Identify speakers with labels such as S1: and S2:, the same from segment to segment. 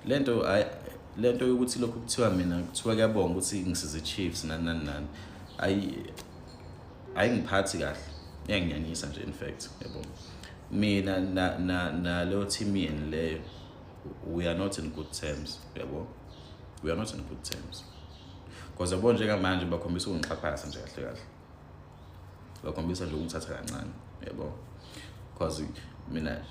S1: Lento ay, lento yokuthi lokhu kuthiwa mina, kuthiwa kuyabonga ukuthi ngisize Chiefs, nani nani nani, ayi, ayingiphathi kahle, iyanginyanyisa nje in fact, yabo. Mina na leyo team yeni leyo, we are not in good terms, yabo, we are not in good terms, because yabo njengamanje bakhombisa ukungixhaphasa nje kahle kahle, bakhombisa nje ukungithatha kancane, yabo, because mina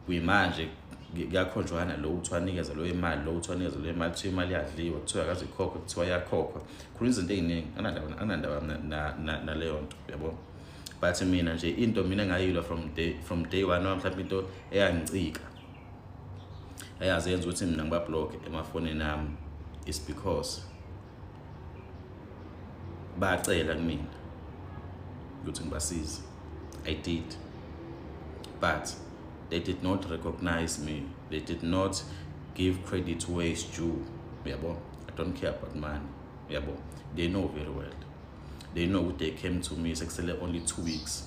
S1: kuyimanje kuyakhonjwana lo uthi wanikeza lo imali, lo uthi wanikeza lo imali, kuthiwa imali yadliwa, kuthiwa akaze ikhokhwe, kuthiwa iyakhokhwa, khuluma izinto ey'ningi, anandaba naleyo nto, yabo. But mina nje into mina engayilwa from day one, noma mhlawumbe into eyangicika, eyaze yenza ukuthi mina ngibablock emafonini ami, is because bacela kumina ukuthi ngibasize. I did, but they did not recognize me, they did not give credit where it's due, yabo. I don't care about money, yabo. They know very well, they know they came to me sekusele only 2 weeks,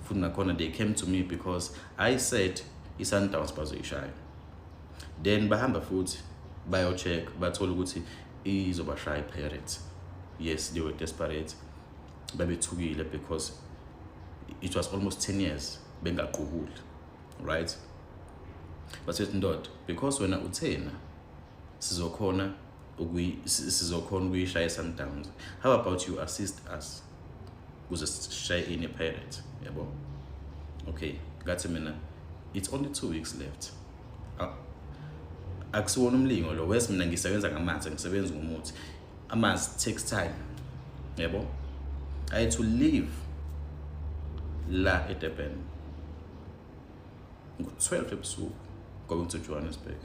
S1: futhi nakhona they came to me because I said i-Sundowns bazoyishaya. Then bahamba futhi bayo-check, bathola ukuthi izobashaya i-Pirates. Yes, they were desperate, babethukile because it was almost 10 years bengaqubuli, right? Basethi, "Ndoda, because wena uthena sizokhona ukuyishaya i-Sundowns, how about you assist us ukuze sishaye ini, i-Pirates?" Yabo. Okay, ngathi mina it's only 2 weeks left. Akusiwona umlingo lo wes, mina ngisebenza ngamanzi, ngisebenza ngomuthi, amanzi takes time, yabo. I had to leave la eDurban ngo-12 ebusuku going to Johannesburg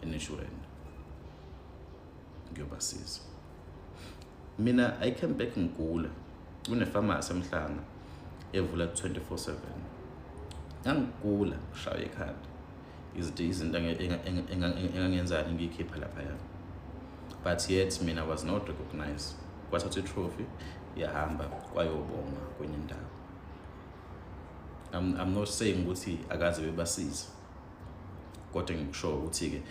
S1: eNaturena ngiyobasiza. Mina I came back ngigula, kunefamasi eMhlanga evula 24/7, ngangigula, ngishaywa ekhanda, izinto engangenzani ngiyikhipha laphaya, but yet mina was not recognized. Kwathatha i-trophy yahamba kwayobongwa kwenye indawo. I'm not saying ukuthi akaze bebasiza, kodwa ngikusho ukuthi-ke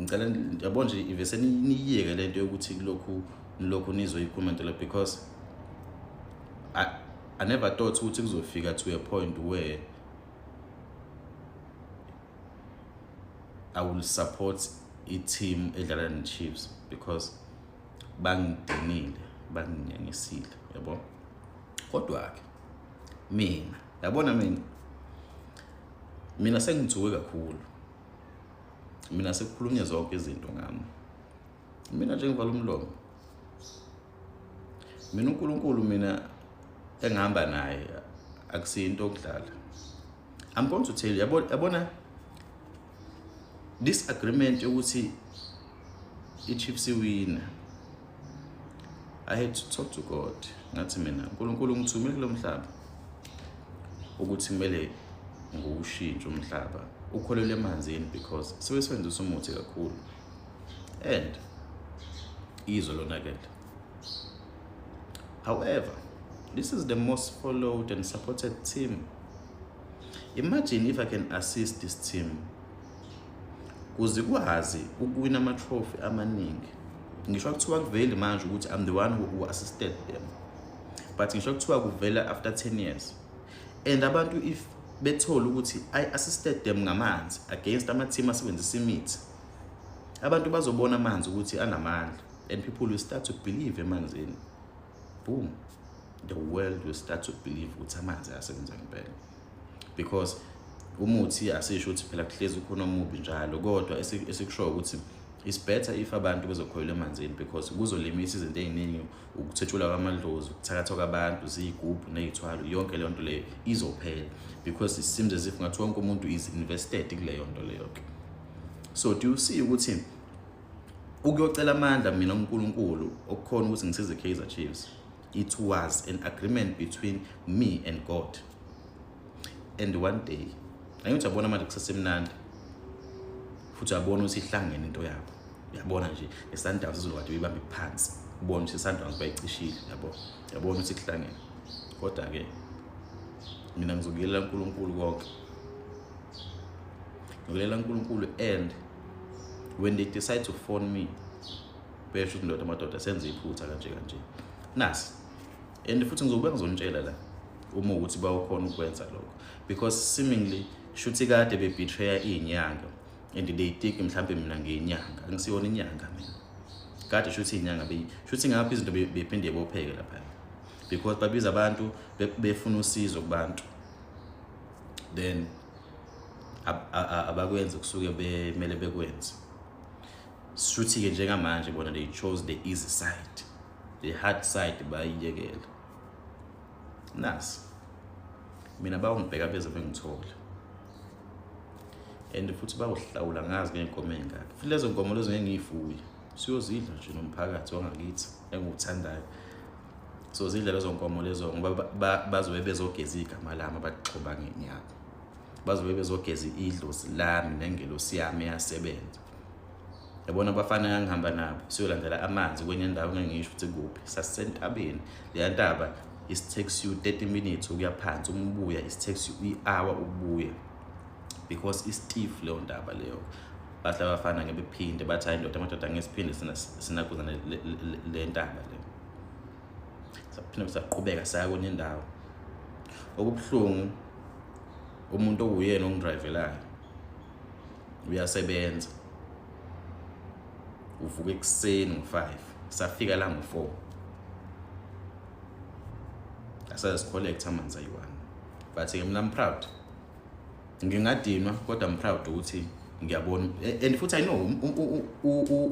S1: ngicela, yabo nje, ivese niyiyeke lento yokuthi kulokhu nilokhu nizoyikhuluma into le, because I never thought ukuthi kuzofika to a point where I will support i-team edlala ne-Chiefs, because bangidinile, banginyanyisile, yabo. Kodwa-ke mina, yabona, mina sengithuke kakhulu, mina sekukhulunywe zonke izinto ngami, mina nje ngivala umlomo. Mina uNkulunkulu mina engihamba naye akusiyo into yokudlala. I'm going to tell you, yabo, yabona this agreement yokuthi i-Chiefs iwina, I had to talk to God. Ngathi mina, "uNkulunkulu ngithumile kulo mhlaba ukuthi kumele ngiwushintshe umhlaba ukholelwe emanzini, because sebesebenzisa umuthi kakhulu and izwe lonakele. However, this is the most followed and supported team. Imagine if I can assist this team kuze kwazi ukuwina ama-trophy amaningi." Ngisho kuthiwa kuveli manje ukuthi I'm the one who assisted them, but ngisho kuthiwa kuvela after 10 years and abantu if bethola ukuthi I assisted them ngamanzi against ama-team asebenzisa imithi, abantu bazobona amanzi ukuthi anamandla and people will start to believe emanzini. Boom, the world will start to believe ukuthi amanzi ayasebenza ngempela, because umuthi asisho ukuthi phela kuhlezi ukhona omubi njalo, kodwa esikushoyo ukuthi it's better if abantu bezokholelwa emanzini, because kuzolimisa izinto ey'ningi, ukuthetshulwa kwamadlozi, ukuthakathwa kwabantu ziy'gubhu ney'thwalo, yonke leyo nto leyo izophela, because it seems as if ngathi wonke umuntu is invested kuleyo nto leyo-ke. So do you see ukuthi ukuyocela amandla mina uNkulunkulu okukhona ukuthi ngisize Kaizer Chiefs, it was an agreement between me and God. And one day, angithi uyabona manje kusesemnandi futhi, uyabona ukuthi ihlangene into yabo, uyabona nje ne-Sundowns izokade uyibambe phansi, ubone ukuthi i-Sundowns bayicishile, yabo, uyabona ukuthi kuhlangene. Kodwa-ke mina ngizokuyelela uNkulunkulu konke. Ngikulela uNkulunkulu, and when they decide to phone me, besho ukuthi, "Ndoda, amadoda, senze iphutha kanje kanje." Nasi, and futhi ngizobuya ngizonitshela la uma ukuthi bawukhona ukwenza lokho, because seemingly shuthi kade bebetraya iy'nyanga and they think mhlampe mina ngiyinyanga. Angisiyona inyanga mina. Kade shuthi iy'nyanga shuthi ngapho izinto bephinde bopheke lapha, because babiza abantu befuna usizo kubantu, then abakwenzi kusuke bemele bekwenze. Shuthi-ke njengamanje bona they chose the easy side, the hard side bayiyekela. Nasi mina bawungibheka beze bengithole, and futhi bawuhlawula ngazi ngey'nkomo ey'ngaka. Futhi lezo nkomo lezo ngeke ngiyifuye, siyozidla nje nomphakathi wangakithi engiwuthandayo. So zidla lezo nkomo lezo, ngoba bazobe bezogeza igama lami abaxhoba ngenyanga, bazobe bezogeza idlozi lami nengelosi yami eyasebenza. Yabona abafana engangihamba nabo siyolandela amanzi kwenye indawo, ngeke ngisho ukuthi kuphi. Sasisentabeni. Leya ntaba, it takes you 30 minutes ukuya phansi, uma ubuya it takes you i-hour ukubuya, because i-steep leyo ntaba leyo. Bathi abafana ngeke bephinde, bathi, "Hayi ndoda, amadoda, angeke siphinde sinakuza le ntaba le." Saphinde saqhubeka saya kwenye indawo. Okubuhlungu, umuntu owuyena ongidrayivelayo uyasebenza, uvuka ekuseni ngo-5, safika la ngo-4, asaze sicollecte amanzi ayi-one. But-ke mina I'm proud. Ngingadinwa, kodwa I'm proud ukuthi ngiyabona, and futhi I know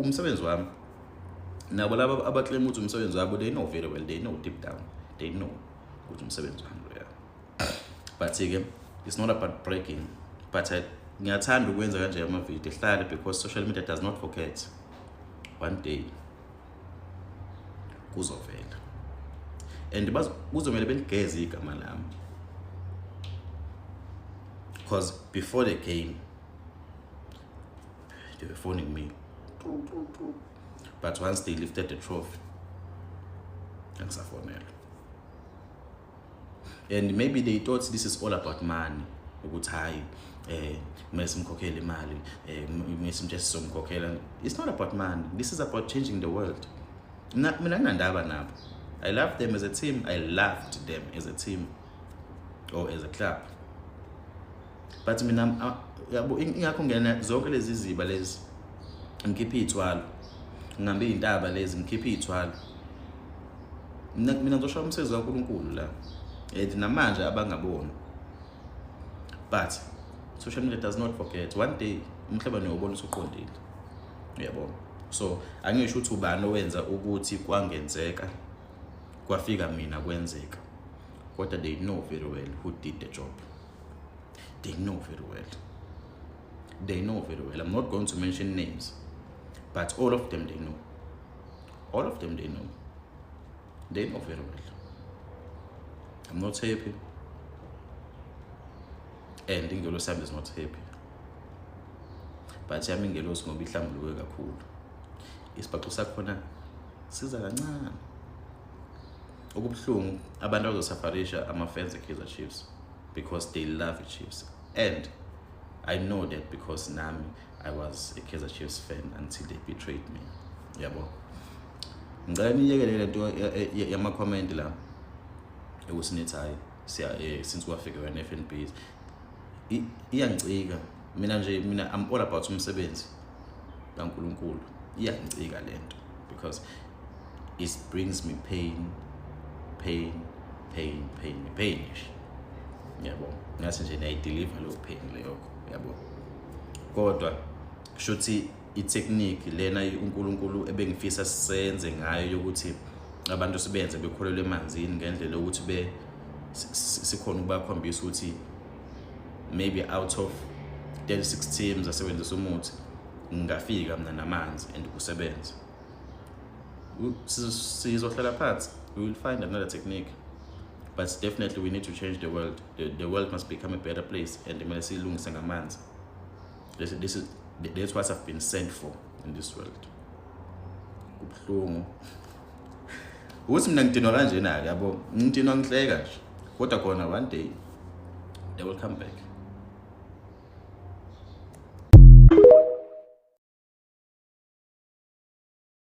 S1: umsebenzi wami. Nabo laba abaclaim ukuthi umsebenzi wabo, they know very well, they know deep down, they know ukuthi umsebenzi wami loya. But-ke it's not about bragging, but ngiyathanda ukwenza kanje amavidiyo ehlale, because social media does not forget. One day kuzovela, and kuzomele beligeze igama lami, because before the game they were phoning me, but once they lifted the trophy, angisafonelwa. And maybe they thought this is all about money, ukuthi hayi, kumele simkhokhele imali, kumele simtshele sizomkhokhela. It's not about money. This is about changing the world. Mina nginandaba nabo. I love them as a team. I loved them as a team or as a club, but mina yabo, ingakho ngena zonke lezi ziba lezi, ngikhiphe iy'thwalo, ngihambe iy'ntaba lezi, ngikhiphe iy'thwalo. Mina ngizoshaya umsebenzi kaNkulunkulu la, and namanje abangaboni, but social media does not forget. One day umhlaba niyobona usuqondile, uyabona. So angisho ukuthi ubani owenza ukuthi kwangenzeka kwafika mina kwenzeka, kodwa they know very well who did the job. They know very well, they know very well. I'm not going to mention names, but all of them, they know. All of them, they know. They know very well. I'm not happy, and ingelosi yami is not happy, but yami ingelosi, ngoba ihlambuluke kakhulu, isibhaxu sakhona siza kancane. Okubuhlungu, abantu abazosafarisha ama-fans e-Kaizer Chiefs, because they love i-Chiefs, and I know that because nami I was a Kaizer Chiefs fan until they betrayed me, yabo. Ngicela niyekele lento yama-comment la ukuthi nithi hayi, siya since kwafika wena FNB. Iyangicika mina nje. Mina I'm all about umsebenzi kaNkulunkulu. Iyangicika lento because it brings me pain, pain, pain, pain, pain nje, yabo. Ngathi nje niyayideliver leyo pain leyo, yabo. Kodwa kushuthi i-technique lena uNkulunkulu ebengifisa sisenze ngayo yokuthi abantu sibenze bekholelwe emanzini ngendlela yokuthi be sikhona ukubakhombisa ukuthi maybe out of 36 teams asebenzisa umuthi, ngingafika mina namanzi and kusebenze. Sizohlala phansi, we will find another technique, but definitely we need to change the world. The world must become a better place, and kumele siyilungise ngamanzi. This, this is that's what I've been sent for in this world. Kubuhlungu ukuthi mina ngidinwa kanjena-ke, yabo. Ngidinwa ngihleka nje, kodwa khona one day they will come back.